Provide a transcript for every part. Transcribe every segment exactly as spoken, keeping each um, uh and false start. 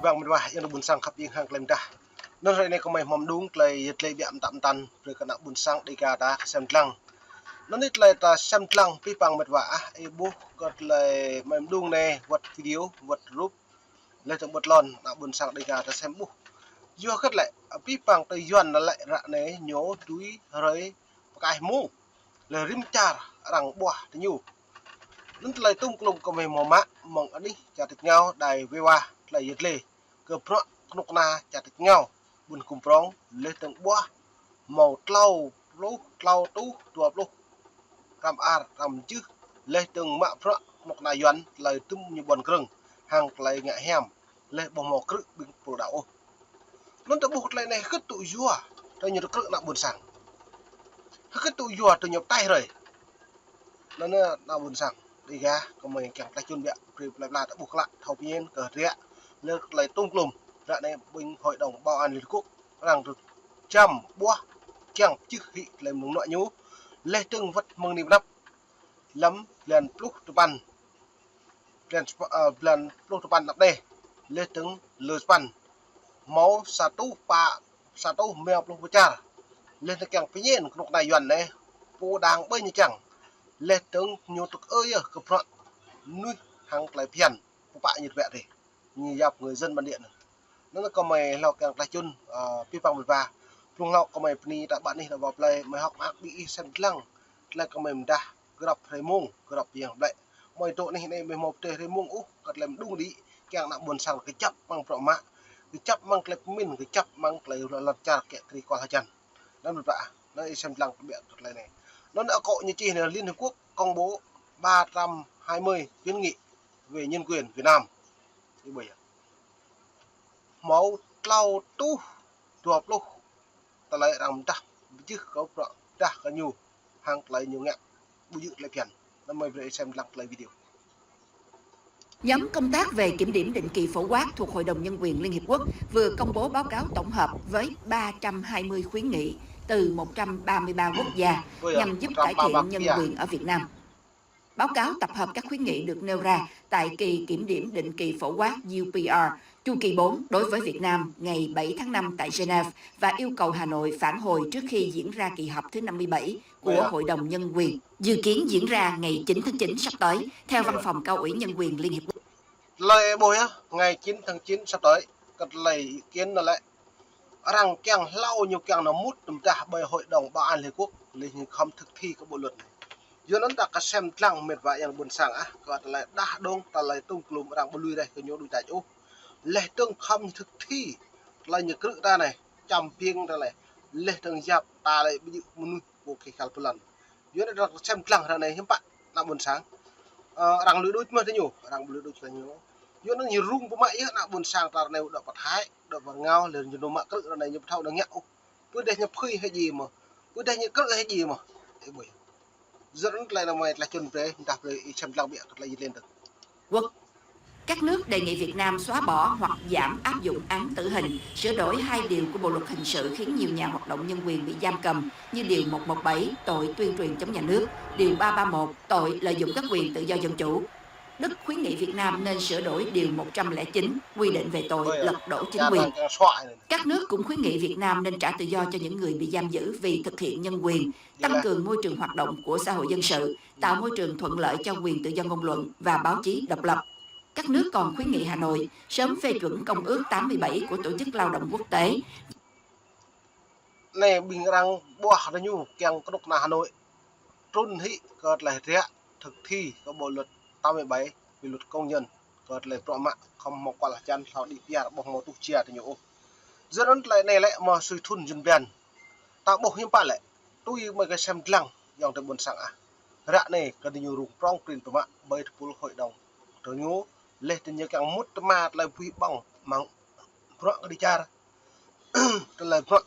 Păng mĭt wa, yang ƀuôn sang khăp ing hăng tơlơi mdah. Anŭn hrơi anai kơmơi hmâo mơđung tơlơi yet lĕ biă mơtam mơtam, brơi kơ ană ƀuôn sang Dega ta sem lăng. Anŭn anai tơlơi ta sem lăng pih păng mĭt wa ah, ih ƀuh kơ tơlơi mơi mơđung anai, wơ̆t video, wơ̆t rup, laih dơ̆ng wơ̆t lŏn, ană ƀuôn sang Dega ta sem ƀuh. Yua hơget lĕ, pih păng tơlơi Yuan anŭn lĕ ră anai ñu tui hrơi pơkaih mông, laih rĭm čar arăng ƀuah tơ ñu. Anŭn tơlơi tŭm klŭm kơmơi hmâo mă mơ̆ng anih čar tač rơngiao đài wê wa tơlơi yet lĕ kơ bruă kơnuk kơna čar tač rơngiao, ƀuôn hơkŭm prŏng, laih dơ̆ng ƀuah hmâo klâo pluh, klâo rơtuh dua pluh ram ar, ram jưh, laih dơ̆ng mă bruă kơnuk kơna Yuan tơlơi tŭm ñu ƀuăn krơ̆ng hăng tơlơi ngă hiam, laih ƀu hmâo krư̆ ƀing pô đaŏ ôh. Anŭn ta ƀuh tơlơi anai hơget tŭ yua tơlơi ñu tơkrư̆ ană ƀuôn sang. Hơget tŭ yua tơlơi ñu pơtaih hrơi. Anŭn ană ƀuôn sang Dega kơmơi kiăng tlaih čun biă, brơi plơi pla ta ƀuh klă, thâo pơmĭn kơ hơdră, laih tơlơi tŭm klŭm ră anai ƀing Hội đồng Bảo an Liên Hợp Quốc arăng tŭ čăm ƀuah kiăng pơčeh hĭ tơlơi mơnơ̆ng ñu, laih dơ̆ng wơ̆t mơ̆ng anai pơ anăp lăm blan pluh tơpăn, blan sp-, ơ, blan pluh tơpăn anăp anai, laih dơ̆ng lơ tơpăn hmâo sa rơtuh pă, sa rơtuh rơma pluh pă čar, laih dơ̆ng kiăng pơmĭn kơnuk kơna Yuan anai, pô đang ƀơi ñu čang, laih dơ̆ng ñu tŭk ơi yơh kơ bruă mơnuih hăng tơlơi phiăn, pơpă ñu tơbiă rĕ, ñu yap người dân bản địa anŭn. Anŭn kơmơi hlâo kiăng tlaih čun, ơ, pih păng mĭt wa. Blung hlâo kơmơi bơni ta ƀă anih ta ƀă plơi, mơi hơ̆k mơak ƀing ih sem lăng tơlơi kơmơi mdah grăp hrơi mông, grăp yang blĕ. Mơi dŏ anih anai mơi hmâo pơdơi hrơi mông ôh, kơ tơlơi mơđung đĭ, kiăng ană ƀuôn sang kơjăp mơ̆ng bruă mă, kơjăp mơ̆ng tơlơi pơmĭn, kơjăp mơ̆ng tơlơi lŏn čar kiăng kri kual hơjăn. Anŭn mĭt wa, anŭn ih sem lăng kơ biă kơ tơlơi anai. Anŭn akŏ ñu čih anai Liên Hiệp Quốc công bố ba trăm hai mươi khuyến nghị về nhân quyền Việt Nam. Ih ƀuh yơh. Hmâo klâo rơtuh dua pluh tơlơi arăng mdah, pơčeh kơ bruă mdah kơ ñu hăng tơlơi ñu ngă ƀu djơ̆ tơlơi phiăn. Anŭn mơi brơi ih sem lăng tơlơi video. Nhóm công tác về kiểm điểm định kỳ phổ quát thuộc Hội đồng Nhân quyền Liên Hiệp Quốc vừa công bố báo cáo tổng hợp với ba trăm hai mươi khuyến nghị từ một trăm ba mươi ba quốc gia nhằm giúp cải thiện nhân quyền ở Việt Nam. Báo cáo tập hợp các khuyến nghị được nêu ra tại kỳ kiểm điểm định kỳ phổ quát U P R, chu kỳ bốn đối với Việt Nam ngày bảy tháng năm tại Geneva và yêu cầu Hà Nội phản hồi trước khi diễn ra kỳ họp thứ năm mươi bảy của Hội đồng Nhân quyền, dự kiến diễn ra ngày chín tháng chín sắp tới, theo Văn phòng Cao ủy Nhân quyền Liên Hiệp Quốc. Tơlơi ih ƀuh yơh, ngày chín tháng chín sắp tới, kơ tơlơi ý kiến anŭn lĕ arăng kiăng hlâo ñu kiăng nao mŭt tơdah ƀơi Hội đồng Bảo an Liên Hợp Quốc, laih ñu khŏm thực thi kơ bộ luật anai. Yua anŭn ta kơ sem lăng mĭt wa yang ƀuôn sang ah, kơ tơlơi đah dong, tơlơi tŭm klŭm arăng ƀu lui reh kơ ñu đuaĭ tač ôh. Laih dơ̆ng khŏm thực thi tơlơi ñu krư̆ ta anai, čăm ƀing ta anai, laih dơ̆ng yap ta lĕ ƀu djơ̆ mơnuih pô khĭ khăl pơlăn. Yua anŭn arăng sem lăng ră anai hiư̆m pă ană ƀuôn sang. Ơ, arăng lui đuaĭ mơ̆ tơ ñu, arăng ƀu lui đuaĭ kơ ñu. Yua anŭn ñu rŭng pơmă yơh ană ƀuôn sang ta ră anai dŏ pơ Thái, dŏ pơ rơngiao, laih ñu nao mă krư̆ ră anai ñu ƀu thâo nao ngă ôh. Pơđeh ñu phui hơget či mơ̆, pơđeh ñu krư̆ hơget či mơ̆. Ih ƀuh. Yua anŭn tơlơi anai mơi tlaih čun brơi, mdah brơi ih sem lăng biă kơ tơlơi yet lĕ dơ̆ng. Quốc. Các nước đề nghị Việt Nam xóa bỏ hoặc giảm áp dụng án tử hình, sửa đổi hai điều của Bộ luật Hình sự khiến nhiều nhà hoạt động nhân quyền bị giam cầm như Điều một một bảy, tội tuyên truyền chống nhà nước, Điều ba ba một, tội lợi dụng các quyền tự do dân chủ. Đức khuyến nghị Việt Nam nên sửa đổi Điều một trăm lẻ chín, quy định về tội lật đổ chính quyền. Các nước cũng khuyến nghị Việt Nam nên trả tự do cho những người bị giam giữ vì thực hiện nhân quyền, tăng cường môi trường hoạt động của xã hội dân sự, tạo môi trường thuận lợi cho quyền tự do ngôn luận và báo chí độc lập. Các nước còn khuyến nghị Hà Nội sớm phê chuẩn Công ước tám mươi bảy của Tổ chức Lao động Quốc tế. Anai ƀing arăng ƀuah tơ ñu kiăng kơnuk kơna Hà Nội trŭn hĭ kơ tơlơi hơdră thực thi kơ bộ luật tám mươi bảy, về luật công nhận, kơ tơlơi bruă mă khŏm hmâo kual hơjăn, hlâo đĭ piar, ƀu hmâo tuh jia tơ ñu ôh. Yua anŭn tơlơi anai lĕ mơ̆ sui thŭn jun blan. Ta ƀuh hiư̆m pă lĕ, tui mơi kơ sem lăng yang tơ ƀuôn sang ah. Ră anai kơ ñu rŭng prŏng prin pơmă ƀơi tơpul Hội đồng tơ ñu, laih dơ̆ng ñu kiăng mŭt tơma tơlơi bui ƀơ̆ng mơ̆ng bruă kơđi čar, tơlơi bruă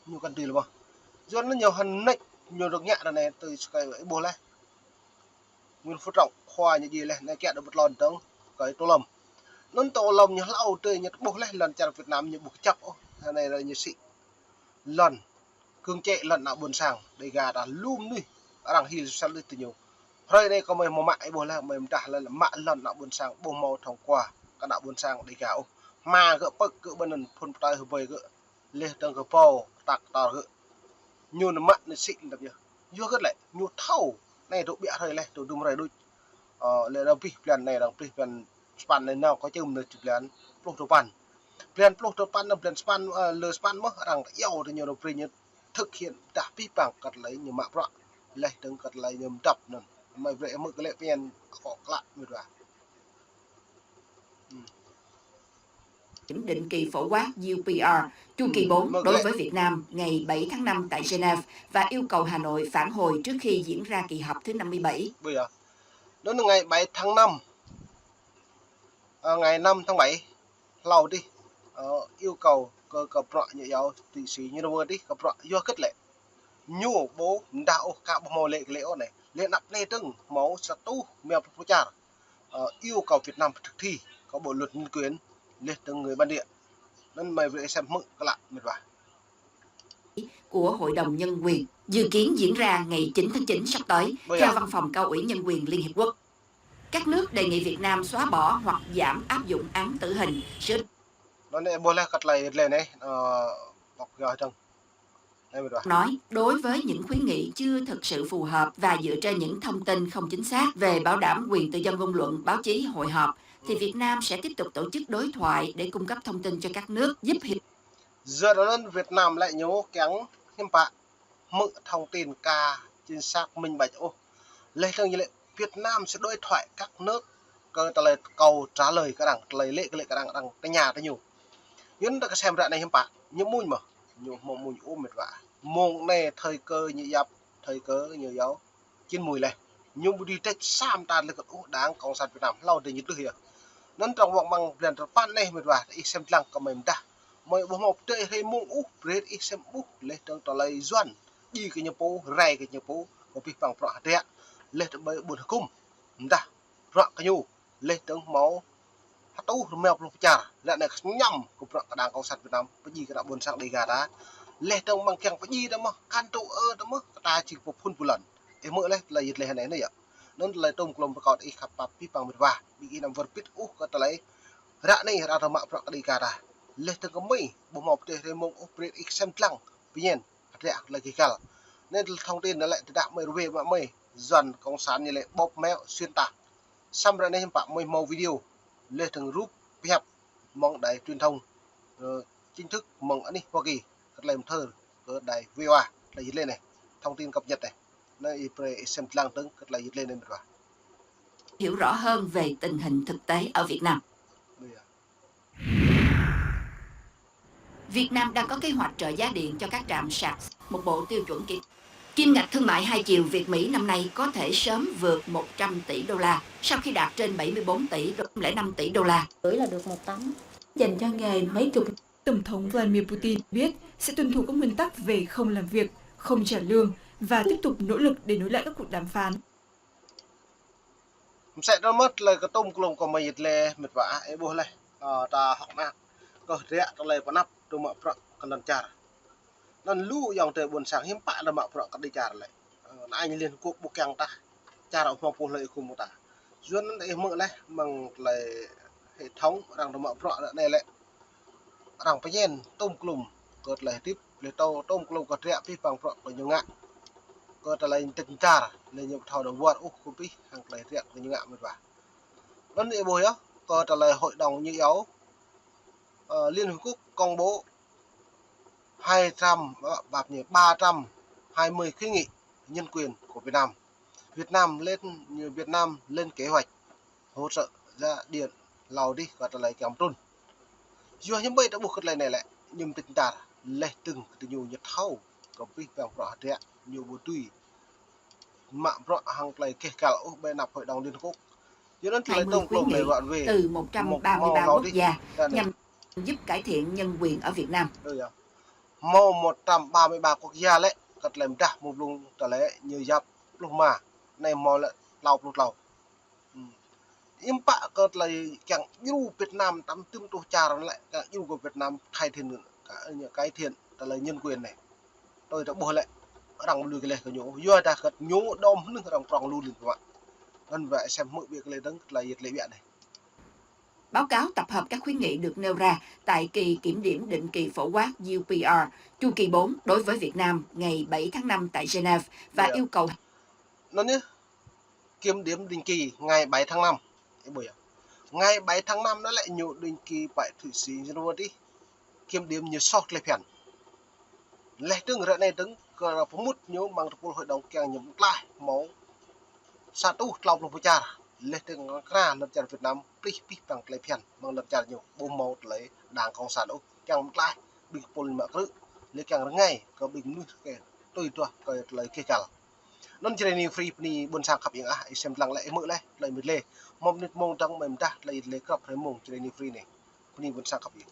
ñu kăn tui lĕ mơ̆. Yua anŭn ñu hơnĕč ñu dŏ ngă ră anai tui sơkai ih ƀuh laih. Nguyễn Phú Trọng, khua ñu djai laih, anai kiăng dŏ wơ̆t lŏn dơ̆ng, kơ Tô Lâm. Anŭn Tô Lâm ñu hlâo tơ ñu ƀuh laih lŏn čar Việt Nam ñu ƀu kơjăp ôh, anai lĕ ñu sĭ lŏn, cưỡng chế lŏn ană ƀuôn sang Dega ta lu mơnuih arăng hil sal lih tơ ñu. Hrơi anai kơmơi hmâo mă ih ƀuh laih, mơi mdah laih mă lŏn ană ƀuôn sang, ƀu hmâo thông qua kơ ană ƀuôn sang Dega ôh. Hmua gơ̆ pơ̆k gơ̆ ƀơi anŭn phŭn pơtơi hơbơi gơ̆. Laih dơ̆ng kơ pô, kơtăk kơtor gơ̆. Ñu nao mă nao sĭ lăm yơh. Yua hơget lĕ, ñu thâo. Anai tŭ ƀiă hrơi laih, tŭ dŭm hrơi đôč. Ơ, lĕ arăng pih blan anai, arăng pih blan sapăn anai nao kơ čơm nao čih blan pluh tơpăn. Blan pluh tơpăn, blan sapăn, ơ, lơ sapăn mơh, arăng iâu tơ ñu, arăng brơi ñu thực hiện dah pih păng kơ tơlơi ñu mă bruă. Laih dơ̆ng kơ tơlơi ñu mơdăp anŭn. Mơi brơi hmư̆ kơ lĕ pơñen akŏ klă mơ̆t wa. Kiểm định kỳ phổ quát U P R chu kỳ bốn đối với Việt Nam ngày bảy tháng năm tại Geneva và yêu cầu Hà Nội phản hồi trước khi diễn ra kỳ họp thứ năm mươi bảy. Bây giờ, đó là ngày bảy tháng năm, à, ngày năm tháng bảy, hlâo dih, ờ, yêu cầu kơ, kơ bruă ñu iâu, thụy sĩ ñu nao wơr dih, kơ bruă yua hơget lĕ. Ñu ƀu mơdah ôh, ka ƀu hmâo lĕ kơ lĕ ôh anai. Lĕ anăp anai dơ̆ng hmâo sa rơtuh rơma pluh pluh čar, ơ, yêu cầu Việt Nam thực thi kơ bộ luật nhân quyền, laih dơ̆ng người bản địa. Anŭn mơi brơi sem hmư̆ klă mơ̆t wa. Của Hội đồng Nhân quyền dự kiến diễn ra ngày chín tháng chín sắp tới, theo Văn phòng Cao ủy Nhân quyền Liên Hiệp Quốc. Các nước đề nghị Việt Nam xóa bỏ hoặc giảm áp dụng án tử hình, sửa Anŭn anai ƀuh laih kơ tơlơi yơh lĕ anai, ơ, bok yơh dơ̆ng. Nói, đối với những khuyến nghị chưa thực sự phù hợp và dựa trên những thông tin không chính xác về bảo đảm quyền tự do ngôn luận, báo chí, hội họp, thì Việt Nam sẽ tiếp tục tổ chức đối thoại để cung cấp thông tin cho các nước giúp hiểu. Yua anŭn Việt Nam lĕ ñu kiăng hiư̆m pă hmư̆ thông tin ka chính xác minh bạch ôh. Laih dơ̆ng ñu lĕ Việt Nam sẽ đối thoại các nước kơ tơlơi câu trả lời kơ arăng, tơlơi lĕ kơ lĕ kơ arăng, arăng tơña tơ ñu. Yua anŭn ta kơsem ră anai hiư̆m pă, ñu mơ̆n mơ̆n, ñu hmâo mơ̆n ôh mơ̆t wa. Mơ̆ng anai thời cơ ñu yap, thời cơ ñu iâu, chín mươi laih. Ñu ƀu dưi trách sam ta lĕ kơ ôh Đảng Cộng sản Việt Nam, hlâo dih ñu tơlưh yơh. Anŭn trong wang măng blan tơpăn anai mơ̆t wa, ih sem lăng kơ mơi mơdah. Mơi ƀu hmâo pơdơi hrơi mông ôh, brơi ih sem ƀuh, laih dơ̆ng tơlơi Yuan djai kơ ñu pô, rai kơ ñu pô, kơ pih păng bruă hơdră, laih dơ̆ng ƀơi ƀôn hơkŭm mơdah bruă kơ ñu, laih dơ̆ng hmâo sa rơtuh rơma pluh pluh čar, ră anai kơsem kơ bruă kơ Đảng Cộng sản Việt Nam pơdjai kơ ană ƀôn sang Dêga ta. Laih dơ̆ng măng kiăng pơdjai ta mơ̆n, kăn tŭ ơ ta mơ̆n, kơ ta či pơphun pơlăn. Ih hmư̆ laih tơlơi yơh lĕ anai anai yơh. Anŭn tơlơi tơm klôm pơkŏt ih khăp pap pih păng mơ̆t wa, ƀing ih anăm wơr bĭt ôh kơ tơlơi ră anai arăng mă bruă kơ Dêga ta. Laih dơ̆ng kơ mơi ƀu hmâo pơdơi hrơi mông ôh, brơi ih sem lăng pơñen hơdră tơlơi gêh gal. Anai tơlơi thông tin anai lĕ tơdah mơi rơwe mă mơi, Yuan Cộng sản ñu lĕ bóp méo xuyên tạc. Samơ̆ ră anai hiư̆m pă mơi hmâo video, laih dơ̆ng rup pơhiăp mơ̆ng đài truyền thông, ơ, chính thức mơ̆ng anih Hoa Kỳ, kơ tơlơi mơthơr kơ đài V O A, tơlơi yơh lĕ anai. Thông tin cập nhật anai. Anai ih brơi ih sem lăng dơ̆ng kơ tơlơi yơh lĕ anai mơ̆t wa. Hiểu rõ hơn về tình hình thực tế ở Việt Nam. Bây giờ. Việt Nam đang có kế hoạch trợ giá điện cho các trạm sạc, một bộ tiêu chuẩn kỹ. Kim ngạch thương mại hai chiều Việt-Mỹ năm nay có thể sớm vượt một trăm tỷ đô la, sau khi đạt trên bảy mươi bốn tỷ đô, lẻ năm tỷ đô la. Gửi là được một tấm. Dành cho nghề mấy chục. Tổng thống Vladimir Putin cho biết sẽ tuân thủ các nguyên tắc về không làm việc, không trả lương và tiếp tục nỗ lực để nối lại các cuộc đàm phán. Mơsĕ anŭn mơ̆n tơlơi kơtŭm klôm kơ mơi yơh lĕ mơ̆t wa, ih ƀuh laih. Ơ, ta hŏk mơak kơ hơdră tơlơi pơanăp tŭ mă bruă kơ lŏn čar. Anŭn lu ayŏng adơi ƀôn sang hiư̆m pă ta mă bruă kơ đĭ čar lĕ. Ơ, anai ñu Liên Hợp Quốc ƀu kiăng tah čar ƀu hmâo pô hlơi kơ mơ̆ ta. Yua anŭn ih hmư̆ laih mơ̆ng tơlơi hệ thống arăng tŭ mă bruă ră anai lĕ. Arăng pơñen tôm klôm kơ tơlơi hơdip, laih dơ̆ng tôm klôm kơ hơdră pih păng bruă kơ ñu ngă. Kơ tơlơi tĭng čar, laih ñu ƀu thâo đa wơr ôh kơ pih hăng tơlơi hơdră kơ ñu ngă mơ̆t wa. Anŭn ih ƀuh yơh, kơ tơlơi hội đồng ñu iâu, ơ, Liên Hợp Quốc công bố hai trăm, ơ, bap ñu, ba trăm hai mươi khuyến nghị nhân quyền của Việt Nam. Việt Nam lên, Việt Nam lên kế hoạch hỗ trợ giá điện hlâo dih kơ tơlơi kiăng trŭn. Yua hiư̆m ƀơi ta ƀuh kơ tơlơi anai lĕ, ñu tĭng čar, laih dơ̆ng kơ tơ ñu ñu thâo, kơ pih păng bruă hơdră, ñu ƀu dưi mă bruă hăng tơlơi gêh gal ôh ƀơi anăp Hội đồng Liên Hợp Quốc. Yua anŭn tơlơi tôm klôm lĕ ră anai, từ một trăm ba mươi ba quốc gia nhằm giúp cải thiện nhân quyền ở Việt Nam. Hmâo một trăm ba mươi ba quốc gia lĕ, kơ tơlơi mơdah mơ̆ng blung tơlơi ñu yap pluh rơma, anai hmâo lĕ klâo pluh klâo. Hiư̆m pă kơ tơlơi kiăng djru Việt Nam tăm tŭm tuh čar lĕ, kiăng djru kơ Việt Nam cải thiện, cải thiện tơlơi nhân quyền anai. Tui ta ƀuh lĕ, arăng ƀu lui kơ lĕ kơ ñu, yua dah kơ ñu đom hơnưh arăng prŏng lu lin kơ mă. Anŭn wa sem hmư̆ ƀiă kơ lĕ dơ̆ng, tơlơi yơh lĕ ƀiă anai. Báo cáo tập hợp các khuyến nghị được nêu ra tại kỳ kiểm điểm định kỳ phổ quát U P R chu kỳ bốn đối với Việt Nam ngày bảy tháng năm tại Geneva và Dạ. Yêu cầu Anŭn yơh, kiểm điểm định kỳ ngày bảy tháng năm. Ih ƀuh yơh. Ngày bảy tháng năm anŭn lĕ ñu định kỳ pơ Thụy Sĩ ñu rơwơ̆t ih. Kiểm điểm ñu soh tơlơi phiăn. Laih dơ̆ng ră anai dơ̆ng kơ pơmŭt ñu mơ̆ng tơpul hội đồng kiăng ñu mơtlaih hmâo sa rơtuh klâo pluh pơčar. Laih dơ̆ng kra lŏn čar Việt Nam plih pih păng tơlơi phiăn mơ̆ng lŏn čar ñu ƀu hmâo tơlơi Đảng Cộng sản ôh. Kiăng mơtlaih ƀing tơpul mă krư̆. Laih kiăng rơngai kơ ƀing mơnuih kơ tui duah kơ tơlơi keh kăl. Anŭn Jrai New Free bơni ƀuôn sang khăp ing ah, ih sem lăng lĕ ih hmư̆ laih tơlơi mơ̆t lĕ. Mơ̆ng mơnit mông dơ̆ng mơ̆ng mơdah tơlơi lĕ krăp hrơi mông Jrai New Free anai. Bơni ƀuôn sang khăp ing.